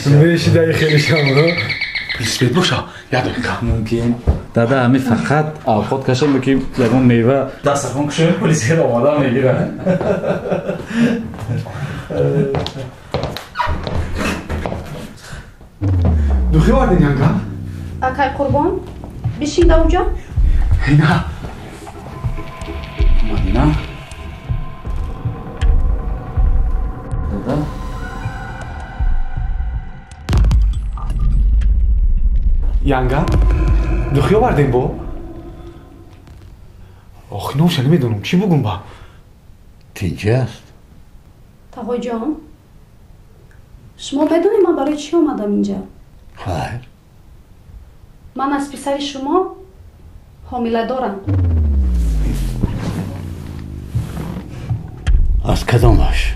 Мешидаи хеле шамро. Велосипед боша, як дақиқа. Мумкин. Дада, ҳами фақат авқот кашем ки ягон мева дастархон кушоем, полисер омада мегирад. Духи овардин, янга? Акай Қурбон, бишин даунҷо. На. Мадина. Дада. Янга, духи овардем бо? Охи, номша намедонам, чӣ бугум ба? Тинҷ аст? Тағоҷон, шумо медонед ман барои чӣ омадам инҷа? Хайр. Ман аз писари шумо ҳомиладорам. Аз кадомаш?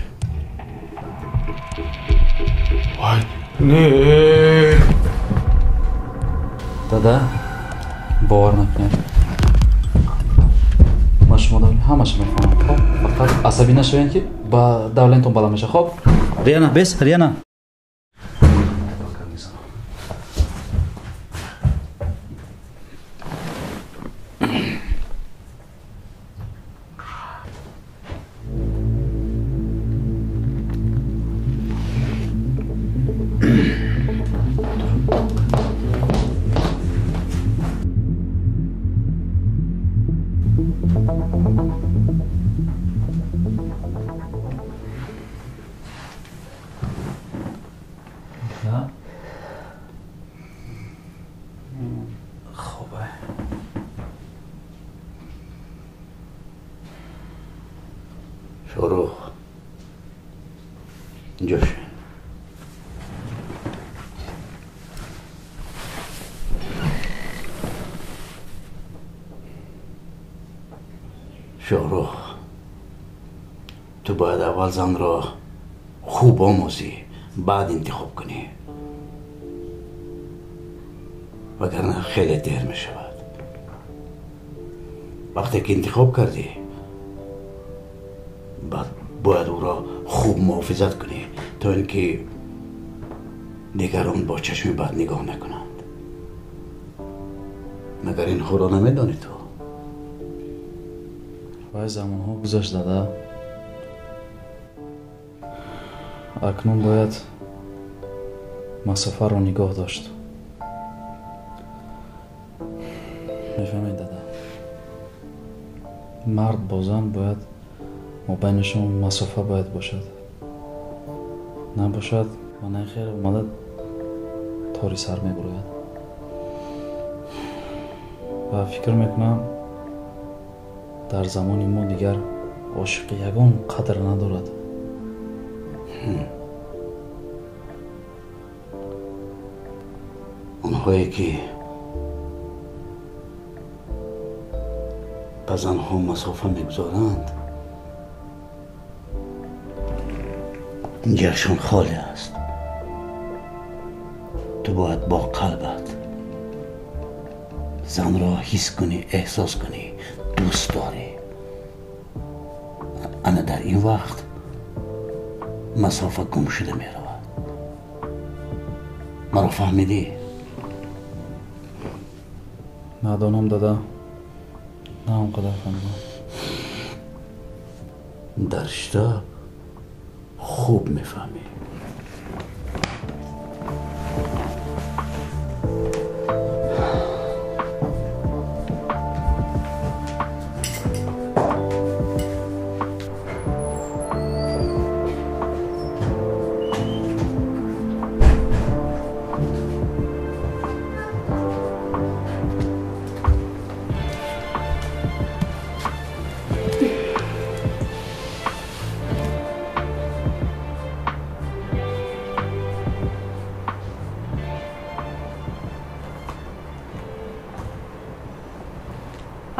Вай, не. Дада, бовар накунед. Ман шумо давлен ҳамаша мефаҳмам. Хоб, фақат асабӣ нашавед, ки ба давлентон бала меша. Хоб, Риана, бес, Риана. Шорух, инҷо шин. Шорух, ту бояд аввал занро хуб омӯзӣ, баъд интихоб кунӣ, вагарна хеле дер мешавад. Вақте ки интихоб кардӣ, баъд бояд ӯро хуб муҳофизат кунӣ, то ин ки дигарон бо чашми бад нигоҳ накунанд. Магар инҳоро намедонӣ ту? Вай замонҳо гузашт, дада. Акнун бояд масофаро нигоҳ дошт. Мефаҳмед, дада, мард бо зан бояд мобайнашон масофа бояд бошад. Набошад, манаи хел омада тори сар мебурояд. Ва фикр мекунам, дар замони мо дигар ошиқи ягон қадр надорад. Онҳое ки ба занҳо масофа мегузоранд, инҷашон холӣ аст. Ту бояд бо қалбат занро ҳис кунӣ, эҳсос кунӣ, дӯст дорӣ. Ана дар ин вақт масофа гум шуда меравад. Маро фаҳмидӣ? Надонам, дада, на он қадар фаҳмидам. Дар штаб хуб мефаҳмӣ.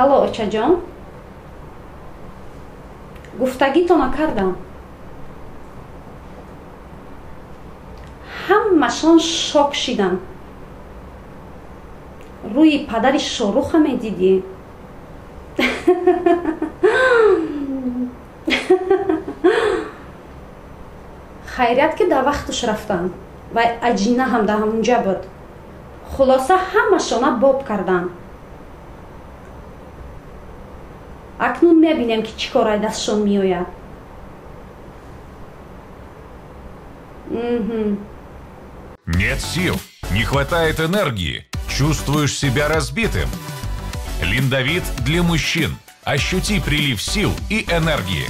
Алло, очаҷон, гуфтагитона кардам. Ҳамашон шок шиданд. Рӯи падари Шоруха медидӣ. Хайрият, ки дар вақтуш рафтанд. Вай аҷина ҳам дар ҳамунҷа буд. Хулоса ҳамашона боб карданд. Акнун мебинем, ки чӣ кор ай дастшон меояд. Нет сил, не хватает энергии, чувствуешь себя разбитым. Линдовит для мужчин. Ощути прилив сил и энергии.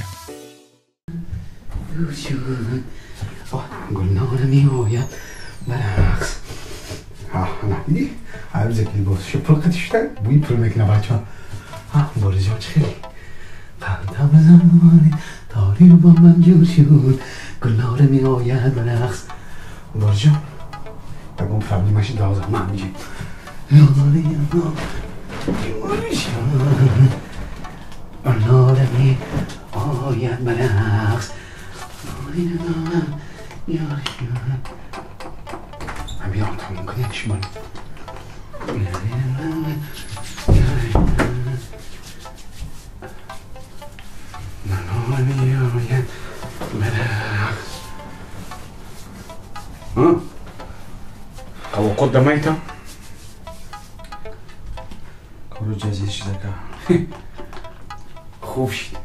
خوب شد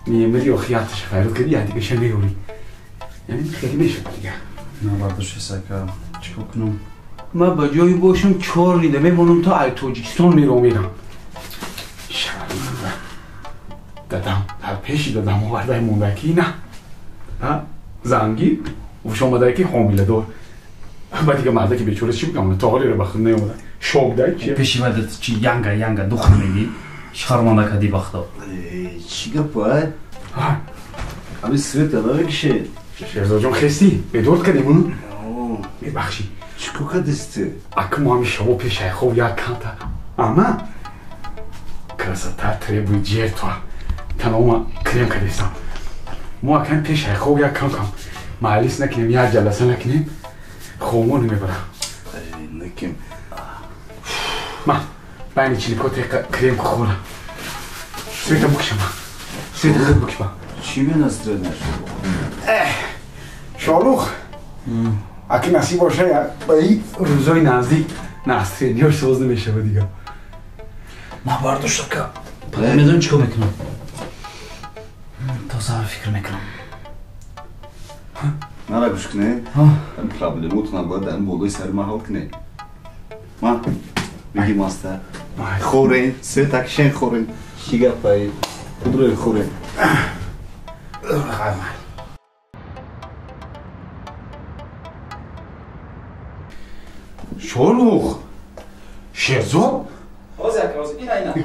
میمری و خیاطش خیرات کردی یا دیگه شنیوری یعنی خیلی میشه دیگه نبرداشت سکا چیکار کنم من با جایی باشم چهار نیده میمونم تا ای تاجیکستان میرم شرمنده دادم در پیشی دادم آورده موندکی نه ها زنگی وش آمده که حامله دار بعد دیگه مرده که بیچاره چی بگم تا حالی رو بخت نیومده شوک ده چیه پیشی مدت چی ینگا ینگا دخل میگی شرمنده کدی بخدا چی گپ وای؟ همین سویت نمیکشه شهرزاد جان خستی بدورد کردیم اونو میبخشی چیکار کردستی؟ اکه ما همی شبا پیش خوب یک کانتا اما красота требует жертва تمام کریم کردستم ما اکن پیش خوب یک کم کم معلیس نکنیم یک جلسه نکنیم خوبو نمیبرم نکیم ما بین چلیکو کریم خورم سویت بکشم سویت خود بکشم چی به نصره نشد؟ شاروخ اگه نصیب باشه با این روزای نزدیک نصره ساز نمیشه دیگه ما برداشت که میدونی چیکار میکنم تازه فکر میکنم نرا گوش کنه پرابلموتون باید در بالای سر ما حل کنه ما میگی ماستا خورین سه تکشن خورین چی گپایی خودروی خورین شاروخ شهرزاد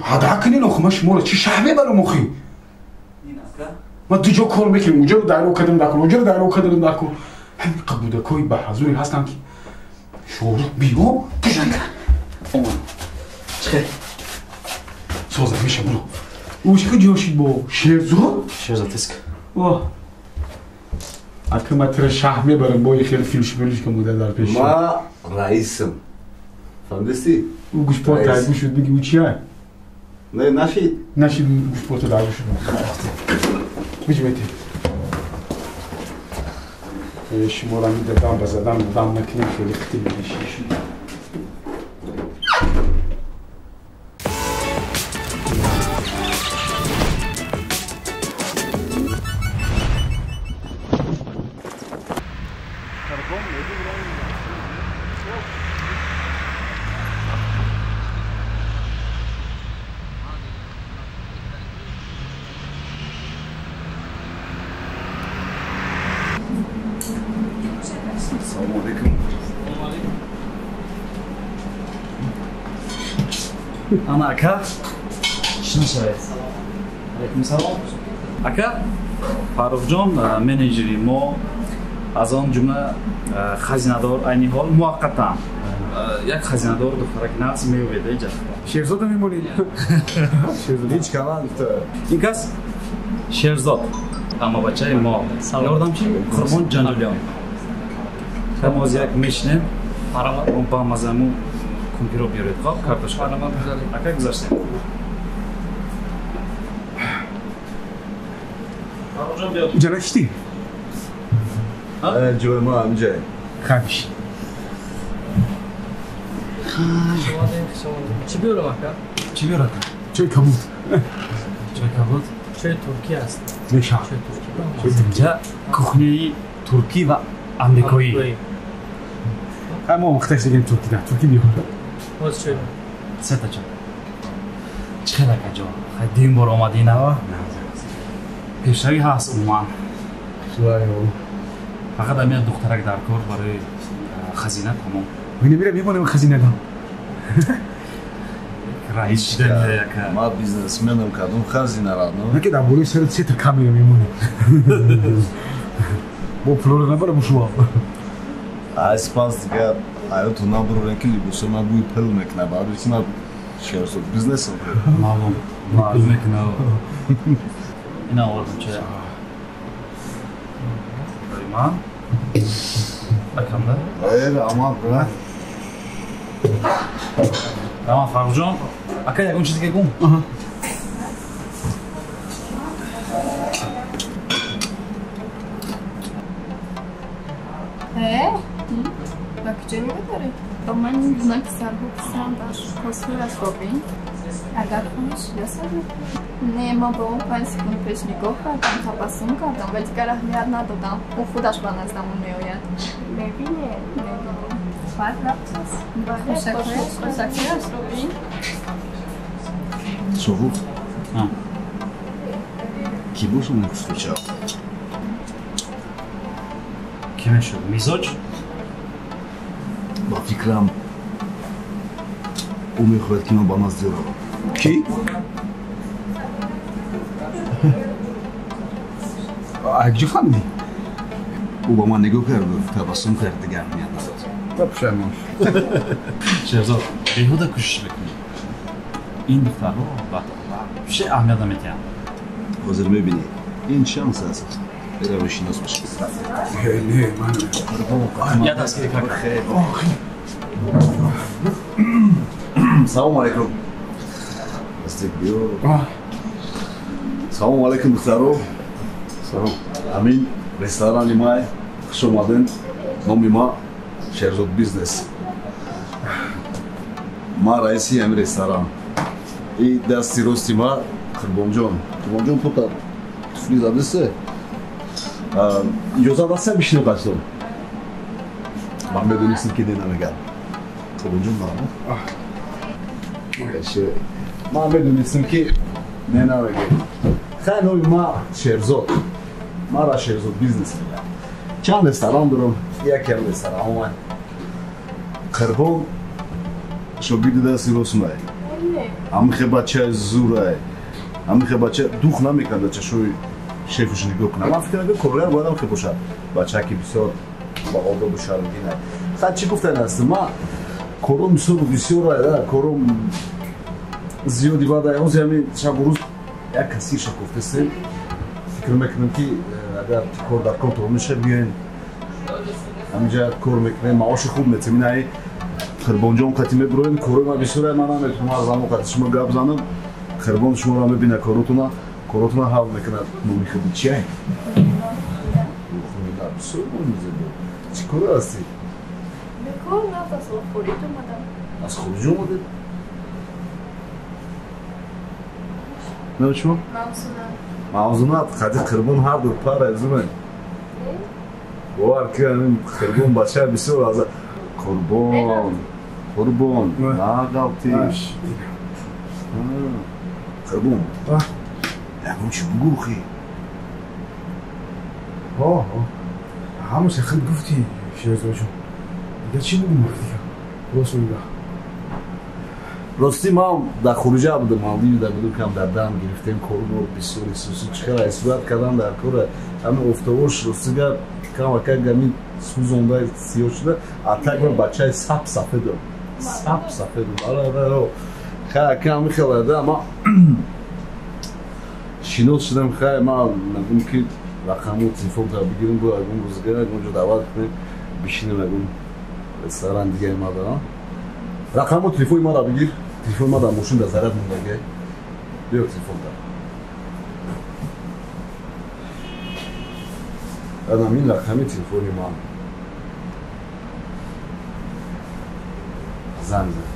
هدا کنین آخه ما شما رو چی شهر میبرم آخی ما دو جا کار میکنیم اونجا رو درو کردم دکن اونجا رو درو کردم دکن همین قبودکای به حضوری هستن که شاروخ بیا اومد چه سازم میشه برو اوش که جاشید با شهرزاد شهرزاد تسک واه اگه ما تر شهر میبرم با یه خیلی فیلش فیلش که بوده در پیش ما رئیسم فهمیدستی؟ او گوش پات درگو شد بگی او چیه؟ نه نشید نشید گوش پات درگو شد بجی بیتی شما را میدادم بزدم دم نکنیم خیلی خطی میشی شد انا اکا شنو شوید؟ علیکم سلام اکا فاروق جان менеҷери мо аз он ҷумла хазинадор айни ҳол муваққатан як хазинадор духтараки нағз меёбед иҷа шерзода мемонед ҳеҷ каман ин кас шерзод амма бачаи мо ёрдамчи қурбон ҷанулиён мо ҳозир як мешинем ба мазаму кумпиро биёред хоб картошка ака гузаштем ҷа нашидӣ ҷои мо ҳамҷа Хабиш. Чӣ биёрам ака? Чӣ биёрам? Чой кабуд. Чой кабуд? Чой туркӣ аст. Меша. Чой туркӣ. Инҷа кухняи туркӣ ва амрикоӣ. Мо мухтасар гирем туркӣ да. Туркӣ биёр. Боз чой. Сета чой. Чӣ хел акаҷон? Хай дуюм бор омадӣ на? Пешравӣ ҳаст умуман. Фақат ҳамин духтарак дар кор барои хазина тамом. Мина мемонем хазина дам. Раис шида яка. Ма бизнесменам кадом хазина радно. Наки дар болои сарат сетр камера мемонем. Бо пулоро набарам шумо. Ай спас дигар аёту набурорем ки либосо ма бӯи пул мекунад. Барои ки ма Шерзод бизнесам. Маълум. Пул мекунад. Ина овардам чай. Барои ман. Акамда. Аман, брат. Аман Фаррухҷон, ака ягон чизе гум? Ба куҷо мебарӣ? Ба ман ин гуна писарҳо писанд аст. Хосҳояшро бин. Агар хоҳӣ шиносад мекунӣ. Не, ман ба он 5 секунд пеш нигоҳ кардам, табассум кардам ва дигар аҳамият надодам. Ӯ худаш ба наздамон меояд. Мебинӣ? Мебинам. Баъд рафт аст. Хушакҳояшро бин. Соҳуб? Кӣ бошам хушрӯча? Кӣ мешуд? Мизоҷ? Ба фикрам ӯ мехоҳад ки ман ба назди ӯ равам. Кӣ? Куҷо фаҳмидӣ? Ӯ ба ман нигоҳ карду табассум кард, дигар аҳамият надод. Ба пушаймон. Шерзод, беҳуда кӯшиш мекунӣ. Ин духтарҳо вообще аҳамият наметиҳанд. Ҳозир мебинӣ, ин шанс аст. Беравӣ шинос бошӣ. Не, ман я дастгирӣ кардам. Салому алайкум. Дастик биё. Салому алайкум, духтаро. Салом. Амин, ресторани май. Хуш омаден. Номи ма Шерзод бизнес. Ма раиси ҳамин ресторан. И дасти рости ма Қурбонҷон. Қурбонҷон пота туфли задисе? Иҷозат аст бишинем қасдон? Ман медонистам ки не намегам. Қурбонҷон марамо? Ман медонистам ки не намегам. Хай, номи ма Шерзод. Мара Шерзод бизнес мегам. Чанд ресторан дорам, якам ресторан ман. Қурбон шогирди дасти рост май. Ҳамихе бачаи зурай. Ҳамихе бача дух намекунад дар чашои шефаш нигоҳ кунад. Ман фикр мекунам коргар бояд ҳамихе бошад. Бача ки бисёр ба одобу шармгин ай. Хай, чӣ гуфтан аст? Ма кором бисёр ай, кором зиёди бад ай. Ҳозир ҳамин шабу рӯз як кассирша гуфтасем. Фикр мекунам ки агар кор дар кор тамом мешавад, биёем ҳаминҷа кор мекунем, маоши хуб метем. Ин ай Қурбонҷон қати мебуроем, корои ман бисёр ай, ман наметавонам ҳар замон қати шумо гап занам. Қурбон шуморо мебинад, коротуна ҳал мекунад. Номи худи чи ай? Бисёр номи зебо. Чӣ кора ҳастӣ? Бекор нафт аз хориҷ омадам. Аз хориҷ омадед? Номи шумо? Мавзуна. Мавзуна, қади Қурбон ҳар ду пара зуна. Бовар кунед, Қурбон бача бисёр аз Қурбон, Қурбон, нағалтиш. Қурбон, ягон чӣ бугӯ хи? Ҳамаша худ гуфтӣ, Шерзодҷон. Дигар чӣ бугӯм дигар? Рост мегӯ. Ростӣ ман дар хориҷа будам, Малдивда будам, кам дар дам гирифтем корбор бисёр исусу чӣ хел сурат кардам дар кора. Ҳамин офтобош ростӣ гап камака гами сӯзонда сиёҳ шуда, а так ман бачаи сап сафедам. Сап сафедам. Ара. Хай, кам хел да, ма шинос шудам, хай ман нагум ки рақаму телефон та бигирам, бо ягон рӯзгар ягон ҷо даъват кунем, бишинем ягон ресторан дигаи ма дорам. Рақаму телефони мара бигир. Телефони ма дар мошин дар заряд мондагай. Биё телефон дар. Анам ин рақами телефони ман. Занг зад.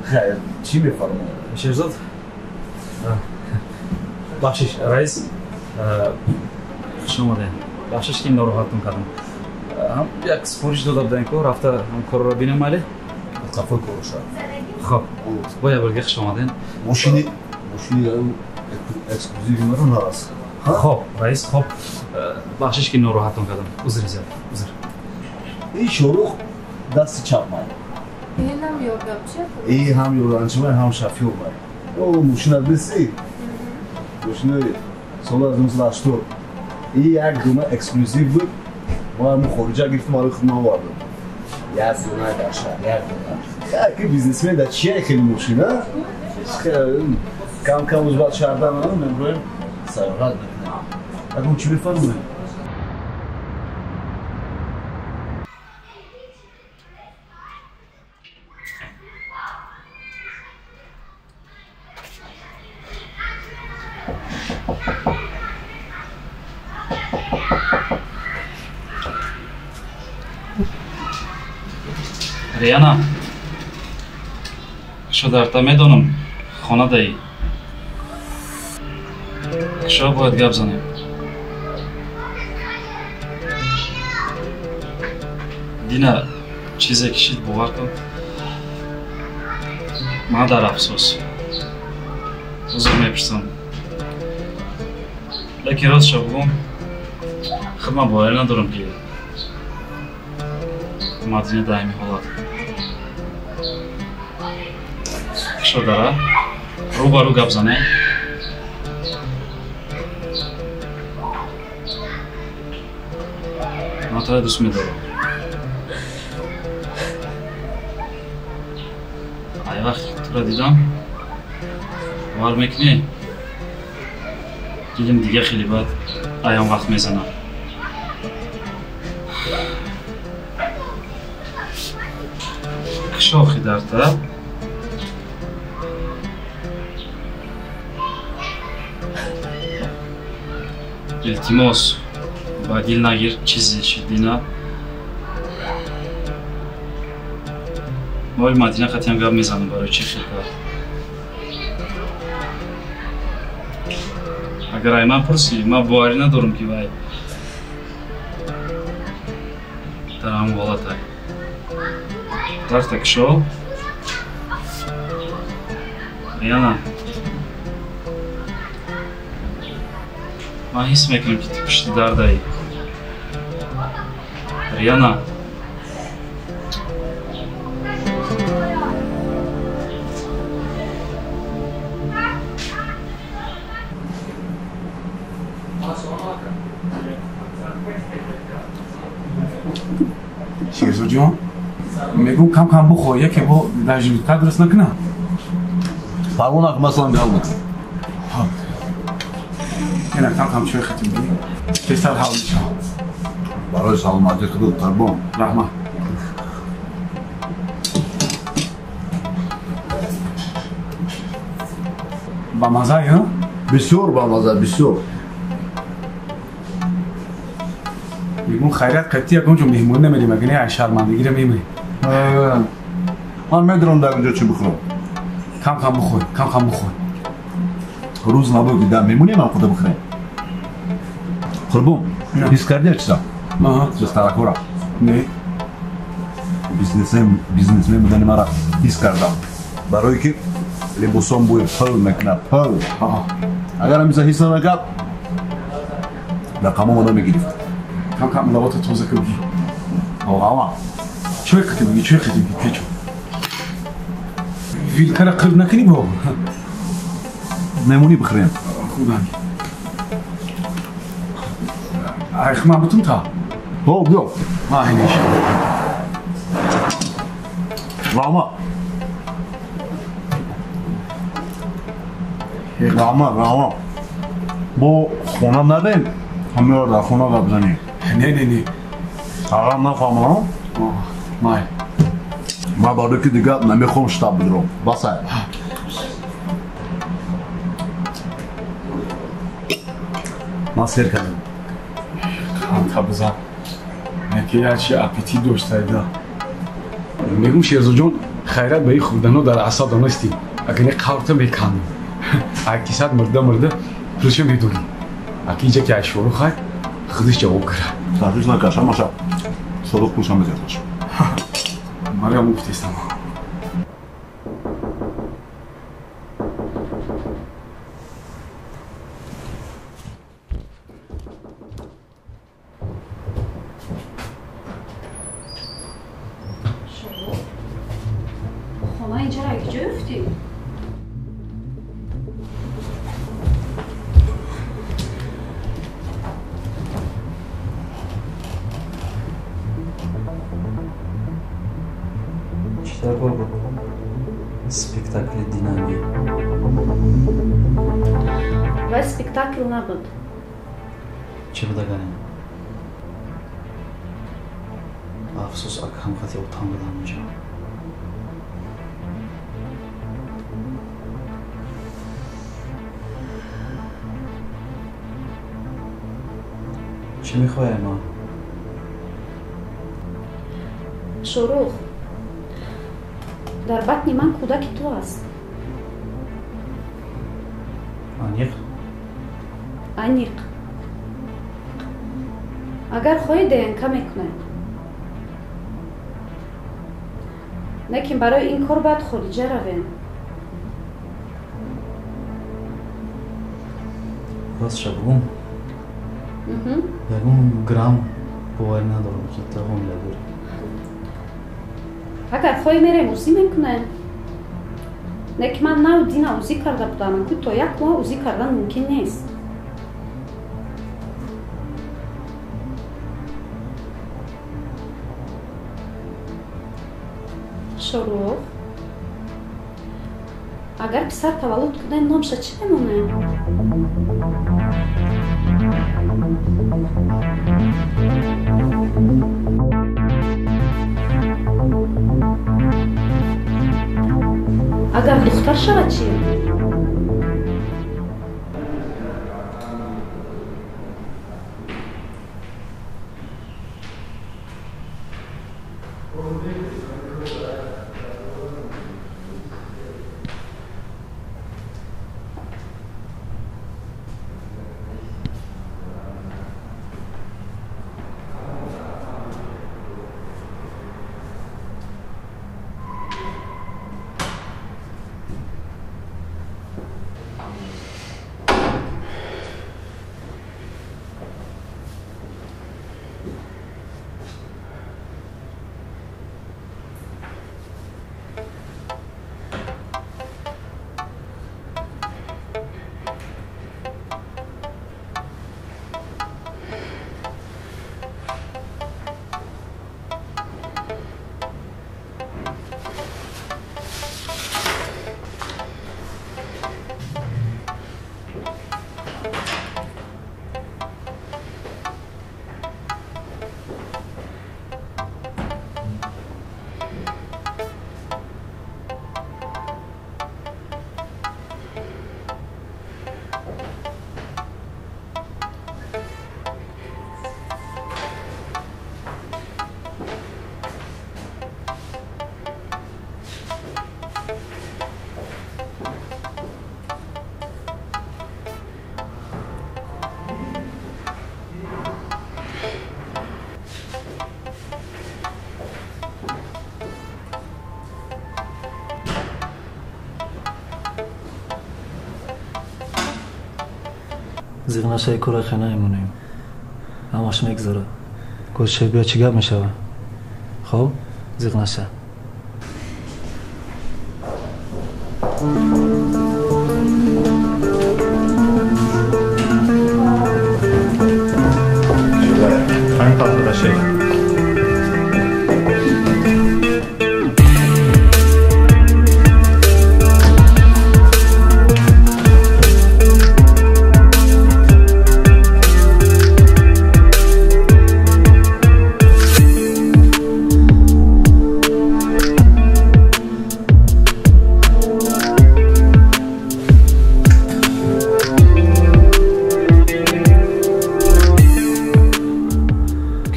Хайр, чӣ мефармоед? Шерзод, бахшиш, раис, хуш омадед. Бахшиш ки нороҳаттон кардам. Як супориш дода будем ку, рафта корро бинем майли? Қафои корро. Хоб, бо як борга хуш омадед. Мошини эксклюзиви маро нарас. Хоб, раис, хоб. Бахшиш ки нороҳаттон кардам. Узр зиёд, узр. Ин Шорух дасти чап май. Ин ҳам ёрдамчи? Ин ҳам ёрдамчи май, ҳам шофёр май. О, мошина диси? Мошинаи соли 1980. Ин як дуна эксклюзив буд. Мо ҳамун хориҷа гирифтем, барои худ ман овардам. Як дуна дар шаҳр, як дуна. Ки бизнесмен дар чия хеле мошина? Кам-кам узбат шаҳрдан мемроем сайёҳат мекунем. Акун чӣ мефармоед? Риана, шударта медонам, хона даӣ. Шо бояд гап занем. Дина, чизе кишид, бовар кун. Ман дар афсӯс. Узр мепурсам. Лекин ростша бугум, худ ман боварӣ надорам ки Мадина дар ҳамин ҳолат. Шодара, рӯ ба рӯ гап занем. Ман туро дӯст медорам. Ай вақте ки туро дидам, бовар мекунӣ, дилам дига хеле бад ай он вақт мезанад. Кишохи дарта. Илтимос, ба дил нагир чизе шид дина. Мои Мадина қатъиян гап мезанам барои чӣ хел кард. Агар ай ман пурсӣ, ман боварӣ надорам ки вай дар ҳамон ҳолат ай. Дарта кишо. Риана, ман ҳис мекунам ки ту пушти дардаӣ. Риана, Шерзоджон, мегӯм кам-кам бухор, яке бо дар желудка дуруст накунам. Парво накун, масалан гап мекунам. Ина кам-кам чой хатим бигир. Тезтар ҳал мешавад. Барои саломатии худат Қурбон. Раҳмат. Ба маза, ё? Бисёр бамаза, бисёр. Мегӯм хайрият қатъи ягон ҷо меҳмонӣ намерем, агар не ай шармандагиро мемирем. Ман медонам дар инҷо чӣ бихӯрам. Кам-кам бихӯр, кам-кам бихӯр. Рӯз набуд ки дар мемонем, ман худа бихӯрем. Қурбон, ҳис кардӣ чиза? Дастаракора. Не. Бизнесмен будани мара ҳис кардам. Барое ки либосон бӯи пул мекунад, пул. Агар ҳамиса ҳис намекард, дар қамома намегирифт. Кам-кам лавота тоза кун. Ама. Чой қити биги, чой қити биги, печо. Вилкара қир накунӣ бо? Мемонӣ бихӯрем. Худам. Айх ман бутум та? О, биё. Майниш. Раҳмат. Раҳмат, раҳмат. Бо хона нарем, ҳамеро дар хона гап занем. Не, не, не. Ағам нафаҳмам. Май. Ман барои ки дигар намехоҳам штаб бидорам. Басай. Ман сер кардам. Қанта бизан. Яке ячи аппетит доштайда. Мегум Шерзоджон, Хайрат ба ин хурдану дар асо донистӣ. Агар не қаврта меканӣ. Акисат мурда мурда пулша медорӣ. Аки инҷа ки ашвору хай худаш ҷавоб кара. Тахриш накаш, ҳамаша Шорух пулша мезиҳад. Марам гуфтестам. Хона инҷаро куҷо ёфтӣ? Чӣ даркор буд? Спектакли динамӣ. Вай спектакл набуд. Чӣ буда ганем? Афсӯс, акам хати отам будам инҷо. Чӣ мехоҳӣ ма? Шорух, дар батни ман кӯдаки ту аст. Аниқ? Аниқ. Агар хоҳӣ ДНК мекунем. Лекин барои ин кор бояд хориҷа равем. Ростша бугум? Ягон грамм боварӣ надорам, ки ту ҳомила дорӣ. Агар хоҳӣ мерем узӣ мекунем. Лекин ман нав дина узӣ карда будам, ку то як моҳ узӣ кардан мумкин нест. Шорух, агар писар таваллуд кунем, номша чӣ мемонем? Агар духтар шавад чӣ? Зиғ нашаи кора хе намемонем. Ҳамаш мегзара. Гӯшаи биё чӣ гап мешава? Хоб, зиғ наша.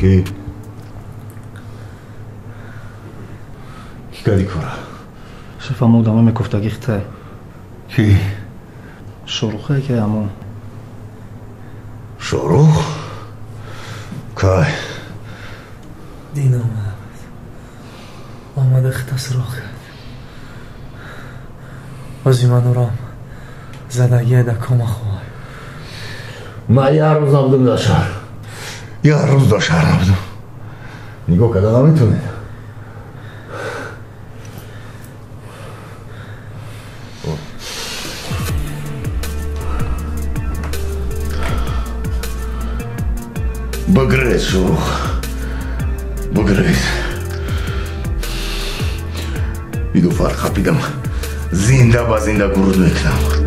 Ки? Ки кади кора? Шеф, амо одама мекуфтаги хитай. Ки? Шоҳрухе ки амо. Шоҳрух? Кай? Дин омада буд. Омада хита суроғ кард. Ози ман урам задагия да кома хоҳад. Ман як рӯз набудам дар шаҳр. Як рӯз дар шаҳр набудам. Нигоҳ карда наметонед. Бигрез, Шоҳрух. Бигрез. Иду фарқ хапидам. Зинда ба зинда гуруд мекунам.